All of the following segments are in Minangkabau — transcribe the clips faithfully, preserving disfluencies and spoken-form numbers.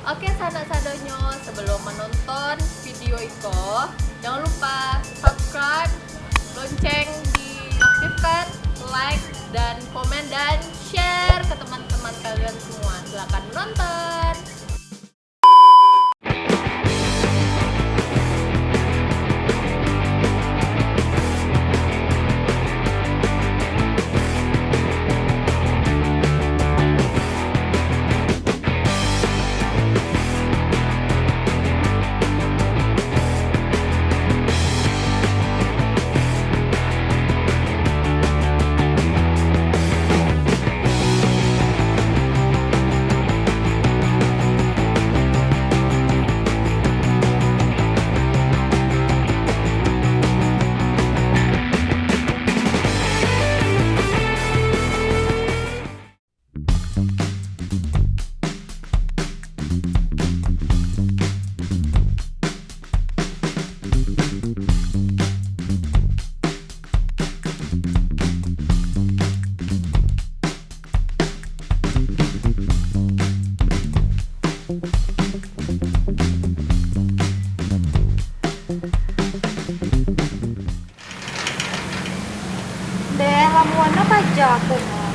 Oke, sanak sadonyo, sebelum menonton video iko, jangan lupa subscribe, lonceng diaktifkan, like, dan komen, dan share ke teman-teman kalian semua. Silakan menonton. Deh, lamuan no paja aku no.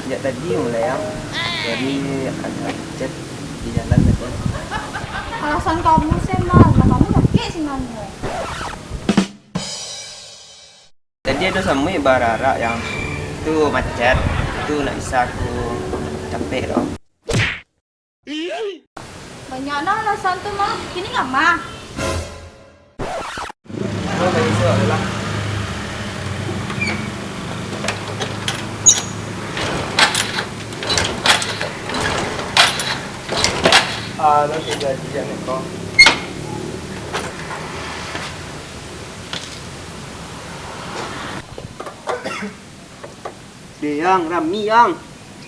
Sejak tadi mulai, Ang. Jadi, agak macet di jalan tadi. Alasan kamu sih, Mal. Lah, kamu dakek sih, Mal. Tadi ado samuik bararak, Ang. Tu macet. Tu ndak bisa aku capek doh. Banyak nah alasan tu mah. Kini ngapa? Lo bagi suap lah. Ah, lo tu gaji yang ni kau. Deh, Ang, rami, Ang.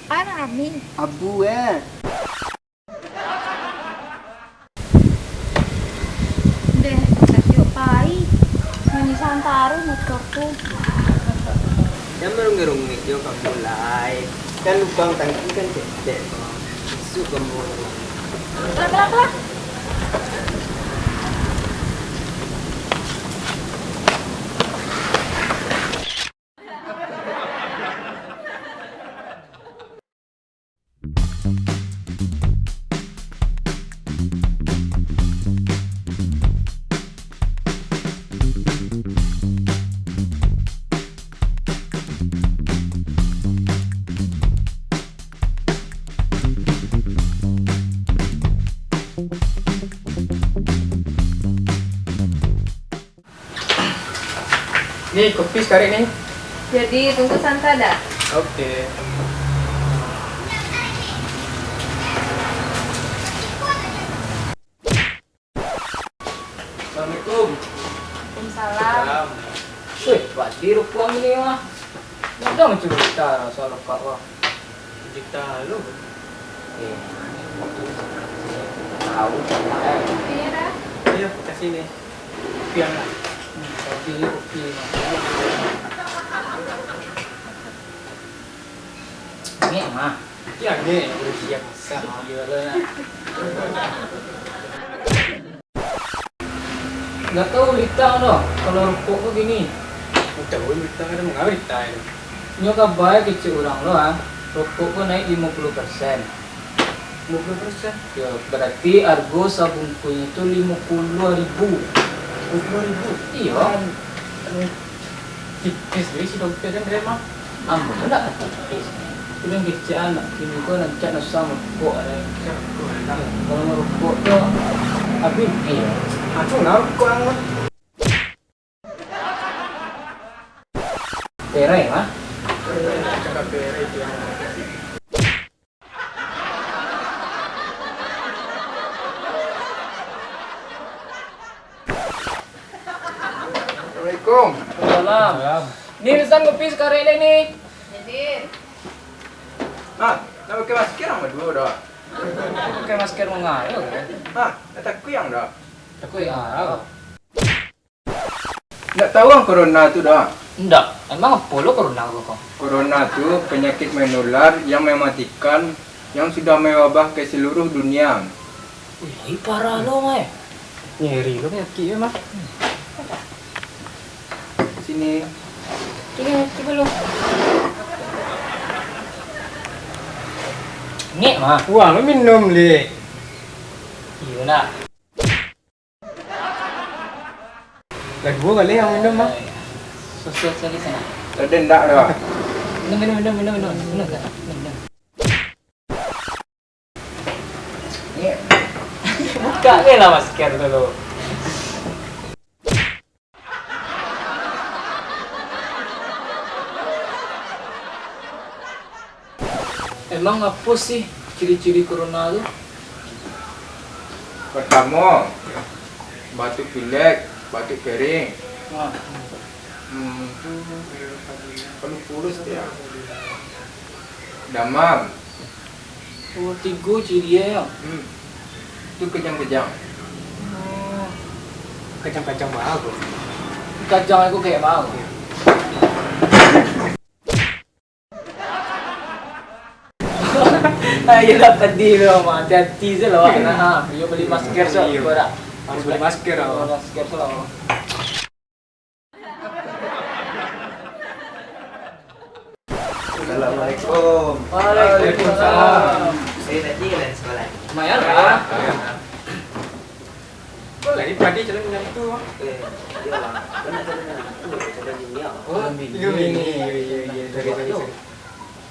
Ang rami. Abu, eh. Deh, sakik pai. Manyisahan taruih motor tu. Jan marunguik-runguik jo kamu lai. Kan lubang tangki kan ketek, Bang. Isuak kamu. Lah, lah, lah. Ni, kopi sakarek ni. Jadi, tunggu santa dak? Oke. Assalamualaikum. Waalaikumsalam. Weh, padi rupuang ni mah. Mudah mancurita soal rokok, wah. Cerita lu. Eh, tahu, eh. Iya, dah. Iya, kasih ni. Piang lah. Hmm, kopi ni kopi mah. Ni mah. Piang ni, udah siap masak. Iya lah, nak. Ndak tahu lita doh, kalau rokok ko kini. Ndak tahu lita, kadang mangawai lita tu. Nyo kaba kecek urang lo, ah. Rokok ko naik limo puluah persen. Limo puluah persen? Yo, berarti argo sabungkuihnyo tu limo puluah ribu. Limo puluah ribu? Iyo. Kan, anu, tipis jadi si dompet kan, Dre, mah. Ambo tu ndak tipis. Kini kecek anak kini ko rancak nasa marokok, Dre. Nasa marokok, anak. Kalau marokok tu, abih. Iyo. Aku ngarokok, ang. Perai, mah. Cakap perai tu, ang. Assalamualaikum. Waalaikumsalam. Ni pesan kopi sakarek lai ni. Jadi. Ah, nak pakai masker ang baduo dak? Pakai masker mangalo, kan? Ah, nak takuik ang dak? Takuik, ah. Ndak tahu ang corona tu doh? Ndak. Emang apo lo corona ko, ko? Corona tu penyakit menular yang mematikan yang sudah mewabah ke seluruh dunia. Wih, parah lo, Mai. Ngeri lo penyakik ko, Mai. Sini. Tiga, tiga lo. Ngek, Mai. Wah, lo minum, Lek. Iyo, nak. Lah duo kali ang minum, mah. Susu sekali sana. Tadi ndak doh. Minum, minum, minum, minum, minum. Minum, Kak. Minum, minum. Ni. Buka je lah masker dulu. Emang apo sih ciri-ciri corona tu? Pertamo, batuk pilek, batuk kering. Nah. Hmm, palu pulus dia. Damam. Oh, tigo ciri e, yo? Hmm. Tu kejang-kejang. Oh. Kejang-kejang bagus. Kejang aku kayak mau. Ayolah, pedih lo, Mak. Hati-hati se lah, awak nak, ah. Yo beli masker, so. Iyo. Harus beli masker, awak. Beli masker, so. Assalamualaikum. Waalaikumsalam. Saya tadi lah di sekolah. Lumayan lah. Kau lain padi calon minantu. Eh, iyolah. Kan nak calon minantu, calon bini. Oh, calon bini. Iyo, iyo, iyo, iyo. Sorry, sorry, sorry.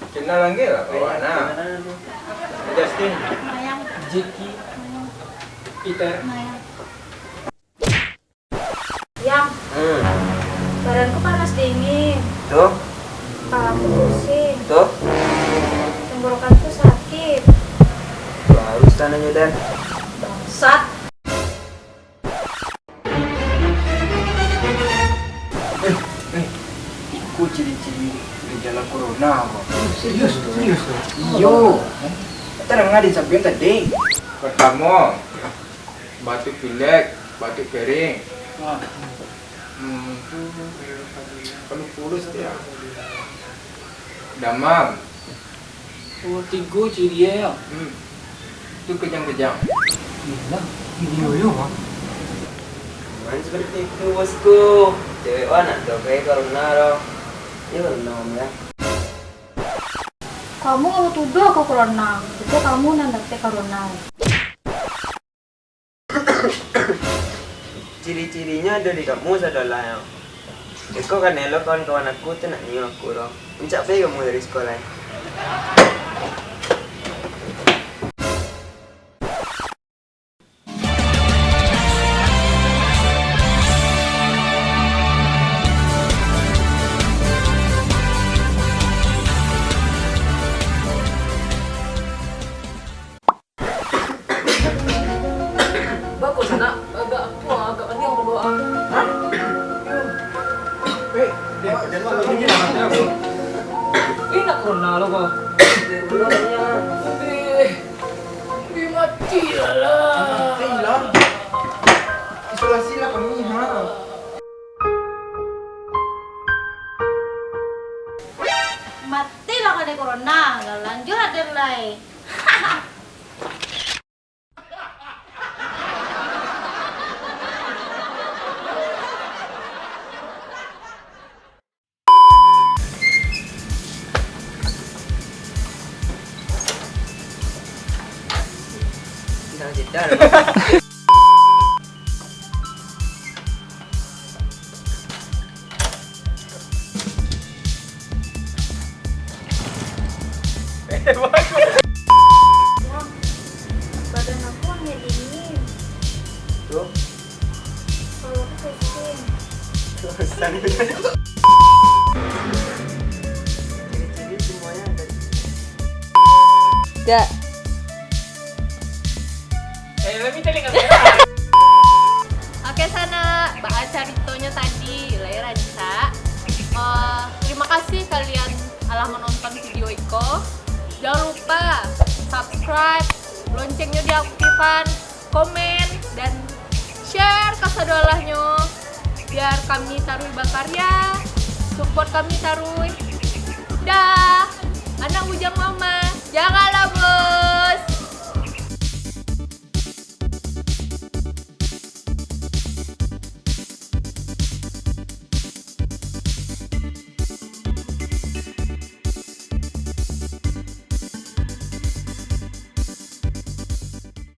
Kenal lagi lah kawan, nah. Kenal dulu. Justin. Mayang. Jeki. Mayang. Peter. Mayang. Yang. Hmm. Badanku panas dingin. Tuh. Kepalaku pusing. Tuh. Tenggorokanku sakit. Baru tanahnya, Dan. Bangsat. Eh, eh, iko ciri-ciri gejala corona ko. Serius tu? Serius tu? Iyo. Kata danga di sampian tadi. Pertamo, batuk pilek, batuk kering. Ah. Hmm. Palu pulus dia. Damam. Oh, tigo ciri e, yo? Hmm. Tu kejang-kejang. Iyolah, iyo, yo, Bang. Main seperti itu, bosku. Cewek wak nak doh kayak corona, doh. Iyo, corona, Om, ya. Kamu kamu tuduh aku corona, itu kamu nan dapek corona. Ciri-cirinyo ado di kamu sadolah, yo. Iko kan elok kawan-kawan aku tu nak nio aku, doh. Rancak pai kamu dari sekolah. Bagus, nak. Agak apo, agak paniang badoa. Hah? Eh, eh, jangan begini lah. Eh, nak corona lo, kau. Eh, eh, mati lah. Mati lah. Isolasi lah kami, ha. Mati lah kena corona, lah lanjut hadir lai. Dah jedar. Badan aku agak dingin. Tuh. Kalau aku pusing. Bosan. Ciri-ciri semuanya ada di sini. Dak. Eh, let me tell you. Oke, sanak, baa caritonyo tadi, lai rancak. Eh, terima kasih kalian alah menonton video iko. Jangan lupa subscribe, loncengnya diaktifkan, komen, dan share ka sadolahnyo. Biar kami taruih bakarya, support kami taruih. Dah, anak bujang mama, jangan